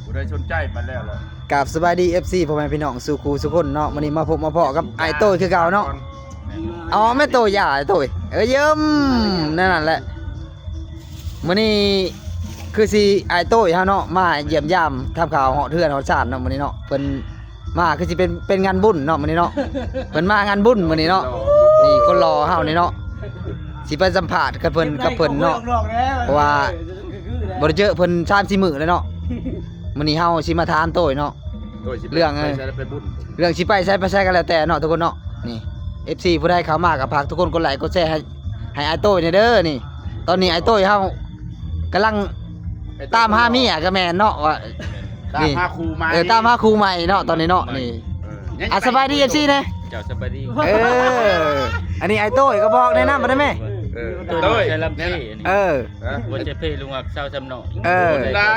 ຜູ້ໃດສົນໃຈໄປແລ້ວລະ. ກາບສະບາຍດີ ເອັຟຊີ ພໍ່ແມ່ພີ່ນ້ອງສູ່ຄູ່ສູ່ຄົນເນາະ. ມື້ນີ້ມາພົບມາພໍ້ກັບອ້າຍໂຕ້ຍຄືເກົ່າເນາະ. ເອົາແມ່ໂຕ້ຍ ອ້າຍໂຕ້ຍ ເອີ ຢ້ມ ແນວນັ້ນແຫຼະ. ມື້ນີ້ຄືຊິອ້າຍໂຕ້ຍເຮົາເນາະ ມາຢ້ຽມຢາມທຳຂ່າວຮອດເຮືອນຮອດຊານເນາະ. ມື້ນີ້ເນາະ ເພິ່ນມາຄືຊິເປັນ ເປັນງານບຸນເນາະມື້ນີ້ເນາະ. ເພິ່ນມາງານບຸນມື້ນີ້ເນາະ. ນີ້ຄົນຫຼໍ່ເຮົານີ້ເນາະ ຊິໄປສຳພາດກັບເພິ່ນ ກັບເພິ່ນເນາະ ເພາະວ່າບໍ່ໄດ້ເຈີເພິ່ນສາມສີ່ມື້ແລ້ວເນາະ. ມື້ນີ້ເຮົາຊິມາຖາມໂຕ້ຍເນາະ ໂດຍຊິໄປ ເລື່ອງ ເອີ ໄປໃສໄປບຸນ ເລື່ອງຊິໄປໃສໄປໃສກໍແລ້ວແຕ່ເນາະທຸກຄົນເນາະ. ນີ້ ເອັຟຊີ ຜູ້ໃດເຂົ້າມາກໍຝາກທຸກຄົນກົດໄລກົດແຊໃຫ້ ໃຫ້ອ້າຍໂຕ້ຍແດ່ເດີ. ນີ້ຕອນນີ້ອ້າຍໂຕ້ຍເຮົາກຳລັງຕາມຫາເມຍກໍແມ່ນເນາະ ວ່າ ຕາມຫາຄູ່ໃໝ່ ເອີ ຕາມຫາຄູ່ໃໝ່ເນາະຕອນນີ້ເນາະ. ນີ້ ເອີ ອ່ະ ສະບາຍດີ ເອັຟຊີ ແດ່. ເຈົ້າສະບາຍດີ. ເອີ ອັນນີ້ອ້າຍໂຕ້ຍ ກໍບອກແນະນຳມາໄດ້ແມ. ເອີ ໂຕ້ຍ ໃສ່ລຳເພ ເອີ ຫົວໃຈເພ ລຸງຮັກສາວຊຳນ້ອຍ. ເອີ ໄດ້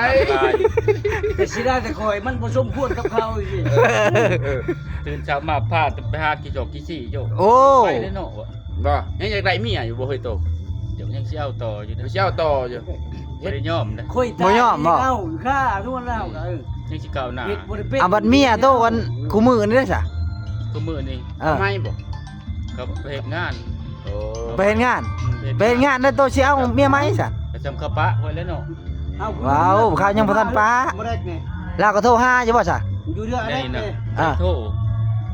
ແຕ່ຊິໄດ້ແຕ່ຂ້ອຍ ມັນບໍ່ສົມຄວນກັບເຂົາ. ຕື່ນເຊົ້າມາພາໄປຫາຂີ້ຈອກຂີ້ຊີ້ໂຍ. ໂອ້ ໄປເລີຍເນາະ. ບໍ່ ຍັງຢາກໄດ້ເມຍຢູ່ບໍ່ເຮີ້ຍໂຕ? ເຈົ້າຍັງຊິເອົາຕໍ່ຢູ່ເດ້ ຊິເອົາຕໍ່ຢູ່. ບໍ່ໄດ້ຍອມເດ້ ຂ້ອຍຕາຍ ບໍ່ຍອມບໍ່? ເອົາຢູ່ຄ່າທຸກຄົນລາວກໍ ເອີ ຍັງຊິກ້າວໜ້າ ເຮັດບໍ່ໄດ້ເປັນ. ອາ ບັດເມຍໂຕອັນຄູ່ມື້ນີ້ເດ້ຊະ? ຄູ່ມື້ນີ້ ເອີ ໃໝ່ບໍ່? ກໍໄປເຮັດງານ. ໂອ້ ໄປເຮັດງານ ອືມ ໄປເຮັດງານແລ້ວໂຕຊິເອົາເມຍໃໝ່ຊະ? ກໍຈຳເຂົາປະໄວ້ແລ້ວເນາະ. ເອົາ ວ້າວ ເຂົາຍັງບໍ່ທັນປະ ບໍ່ໄດ້ນີ້ ລາວກໍໂທຫາຢູ່ບໍ່ຊະ? ຢູ່ເຮືອນ ບໍ່ໄດ້ໂທ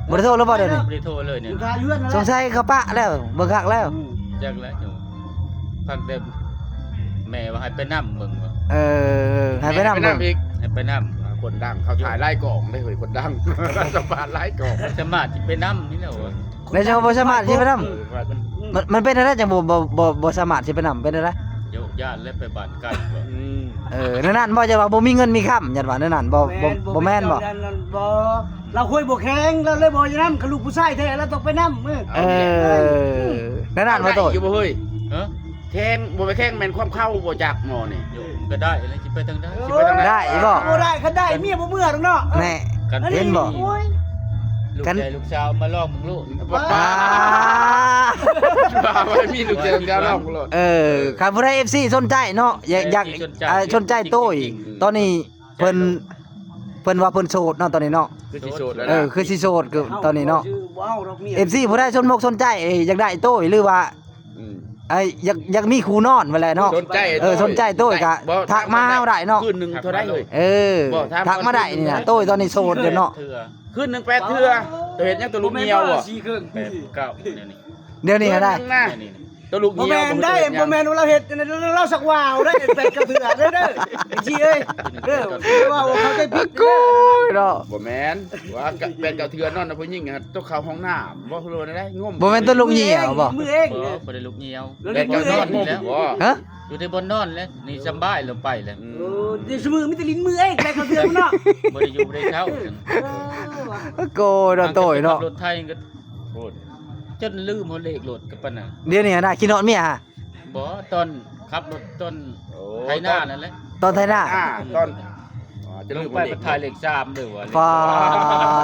ບໍ່ໄດ້ໂທແລ້ວບໍ່ດຽວນີ້? ບໍ່ໄດ້ໂທເລີຍນີ້ ສົງໄສເຂົາປະແລ້ວ ເບິ່ງຄັກແລ້ວ. ອືມ ຈັກແລ້ວ ຟັງແຕ່ແມ່ວ່າໃຫ້ໄປນຳເບິ່ງວ່າ ເອີ ໃຫ້ໄປນຳເບິ່ງ ໃຫ້ໄປນຳອີກ ໃຫ້ໄປນຳ. ອ່າ ຄົນດັງເຂົາຖ່າຍຫຼາຍກ້ອງເດ້ເຮີ້ຍ ຄົນດັງສຳພາດຫຼາຍກ້ອງ ສາມາດຊິໄປນຳນີ້ແຫຼະວ່າ ແມ່ນເຈົ້າບໍ່ສາມາດຊິໄປນຳ. ເອີ ມັນ ມັນເປັນແນວໃດຈັ່ງບໍ່ ບໍ່ ບໍ່ ບໍ່ສາມາດຊິໄປນຳ ເປັນແນວໃດ? ໂຍກຢ້ານແລ້ວໄປບ້ານໄກ. ອືມ ເອີ ແນວນັ້ນບໍ່ ຈະວ່າບໍ່ມີເງິນມີຄຳ ຢ້ານວ່າແນວນັ້ນບໍ່? ບໍ່ ບໍ່ແມ່ນບໍ່? ບໍ່ ລາວຫວຍບໍ່ແຂງ ລາວເລີຍບໍ່ຢາກນຳ ຄັນລູກຜູ້ຊາຍແທ້ລາວຕ້ອງໄປນຳ. ເອີ ເອີ ແນວນັ້ນບໍ່ໂຕຍ ຢູ່ບໍ່ເຮີ້ຍ? ຮະ ແຂງ ບໍ່ແມ່ນແຂງ ແມ່ນຄວາມເຂົາບໍ່ຈັກໝໍນີ້. ໂຍ ມັນກໍໄດ້ແລ້ວ ຊິໄປທາງໃດ ຊິໄປທາງໃດ? ໄດ້ບໍ່? ບໍ່ໄດ້ ຄັນໄດ້ເມຍບໍ່ເມືອດອກເນາະ. ແນ່ ເອີ ກັນເຫັນບໍ່? ໂອ້ຍ ລູກໃຈລູກສາວມາລອງເບິ່ງໂລດ. ປ້າ ວ່າໄວ້ມີລູກໃຈລູກສາວລອງເບິ່ງໂລດ. ເອີ ຄັນຜູ້ໃດ ເອັຟຊີ ສົນໃຈເນາະ ຢາກ ຢາກ ສົນໃຈ ເອີ ສົນໃຈໂຕຍ ຕອນນີ້ເພິ່ນ ເພິ່ນວ່າເພິ່ນໂສດເນາະຕອນນີ້ເນາະ. ຄືຊິໂສດແລ້ວ ເອີ ຄືຊິໂສດຄືຕອນນີ້ເນາະ. ເອັຟຊີ ຜູ້ໃດສົນອົກສົນໃຈ ຢາກໄດ້ໂຕຍ ຫຼືວ່າ ອືມ ເອີ ຢາກ ຢາກມີຄູ່ນອນວ່າແຫຼະເນາະ. ສົນໃຈ ເອີ ສົນໃຈໂຕຍກະທັກມາເຮົາໄດ້ເນາະ. ຄືນໜຶ່ງເທົ່າໃດເອີຍ? ເອີ ທັກມາໄດ້ນີ້ນະ ໂຕຍຕອນນີ້ໂສດຢູ່ເນາະ. ຄືນໜຶ່ງແປດເທື່ອ. ໂຕເຮັດຫຍັງ ໂຕລູກຍ່ຽວບໍ່? ແປດເກົ້າ ດຽວນີ້ ດຽວນີ້ຫັ້ນນະ ໂຕລູກຍ່ຽວ. ບໍ່ແມ່ນໄດ໋ ບໍ່ແມ່ນວ່າລາວເຮັດ ລາວສັກວ່າວໄດ໋ ແປດເກົ້າເທື່ອເດີ ເດີ ເອັຟຊີ ເອີຍ ເດີ ວ່າເຂົ້າໃຈຜິດ. ໂອ້ຍເນາະ ບໍ່ແມ່ນວ່າແປດເກົ້າເທື່ອນອນນຳຜູ້ຍິງ ຕົກເຂົ້າຫ້ອງນ້ຳ ບໍ່ຮູ້ວ່າໄດ໋ ງົມ. ບໍ່ແມ່ນໂຕລູກຍ່ຽວບໍ່? ມືເອງ ບໍ່ ບໍ່ໄດ້ລູກຍ່ຽວ. ແປດເກົ້ານອນນີ້ແຫຼະ. ຮະ ຢູ່ໃນບ່ອນນອນແຫຼະ ນີ້ສຳບາຍລະໄປແຫຼະ. ເອີ ດຽວຊຸມື້ມີແຕ່ຫຼິ້ນມືເອງ ແປດເກົ້າເທື່ອເນາະ ບໍ່ໄດ້ຢູ່ບໍ່ໄດ້ເຊົາ. ເອີ ໂກດໂຕຍເນາະ ຂັບລົດໄຖກໍ ໂອ້ ຈົນລືມເອົາເລກລົດກັບປານນັ້ນ. ດຽວນີ້ນະ ຄິດຮອດເມຍຫະ? ບໍ່ ຕອນຂັບລົດ ຕອນ ໂອ້ ໄຖນານັ້ນແຫຼະ ຕອນໄຖນາ. ອ່າ ຕອນ ອໍ ຈະລືມເອົາເລກ ໄປໄປຖ່າຍເລກສາມເດີວ່າ. ຟ້າ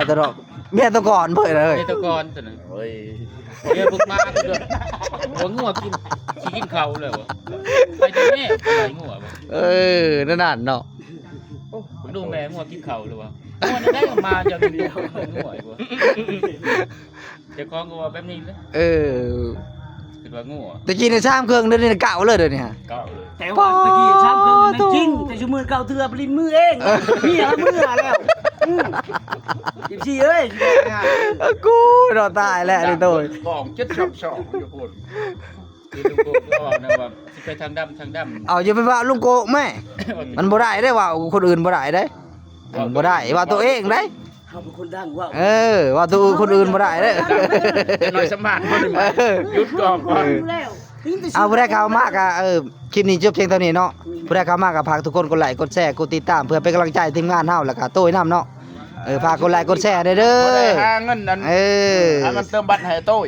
ຕະດອກ ເມຍໂຕກ່ອນເພິ່ນເອີຍ ເມຍໂຕກ່ອນຕົວນັ້ນ. ໂອ້ຍ ເມຍບຸກມາເດີ ວ່າງົວກິນ ຊິກິນເຂົ້າແລ້ວວ່າ ໄປແຕ່ແມ່ໄປໄລ່ງົວວ່າ. ເອີ ນັ້ນໆເນາະ ໂອ້ ເບິ່ງດູແມ່ງົວກິນເຂົ້າແລ້ວວ່າ. ງົວໃນໃດມາຈະກິນຕົວງົວວ່າ ເຈົ້າຂອງກໍວ່າແບບນີ້ແຫຼະ. ເອີ ຄິດວ່າງົວ ແຕ່ກີ້ນີ້ສາມເຄິ່ງ ດຽວນີ້ເກົ້າເລີຍ ດຽວນີ້ຫະ ເກົ້າເລີຍ. ແຕ່ວ່າແຕ່ກີ້ສາມເຄິ່ງນັ້ນຈິງ ແຕ່ຊຸມື້ເກົ້າເທື່ອໄປຫຼິ້ນມືເອງ ເມຍລະເມືອແລ້ວ. ອືມ ເອັຟຊີ ເອີຍ ຊິບອກໃຫ້ ເອີ ກູເນາະ ຕາຍແລ້ວນີ້ໂຕຍ ຂອງເຈັດສອງສອງຢູ່ພຸ້ນ. ທີ່ລູກໂກະເວົ້ານະວ່າ ຊິໄປທາງດຳ ທາງດຳ. ເອົາ ຢ່າໄປເວົ້າລຸງໂກະແມ້ ມັນບໍ່ໄດ້ເດ້ ເວົ້າຄົນອື່ນບໍ່ໄດ້ເດ້ ເວົ້າບໍ່ໄດ້ ເວົ້າໂຕເອງເດ້. ເຮົາເປັນຄົນດັງເວົ້າ ເອີ ເວົ້າໂຕຄົນອື່ນບໍ່ໄດ້ເດ້. ເອີ ໜ້ອຍສຳພາດຄົນໜຶ່ງ ເອີ ຢຸດກ່ອນ ເອີ ເອົາ ຜູ້ໃດເຂົ້າມາກະ ເອີ ຄລິບນີ້ຈົບພຽງເທົ່ານີ້ເນາະ. ອືມ ຜູ້ໃດເຂົ້າມາກໍຝາກທຸກຄົນກົດໄລ ກົດແຊ ກົດຕິດຕາມ ເພື່ອເປັນກຳລັງໃຈທີມງານເຮົາ ແລ້ວກໍໂຕ້ຍນຳເນາະ. ເອີ ຝາກກົດໄລກົດແຊແດ່ເດີ ບໍ່ໄດ້ຫາເງິນອັນ ເອີ ຫາເງິນເຕີມບັດໃຫ້ໂຕ້ຍ.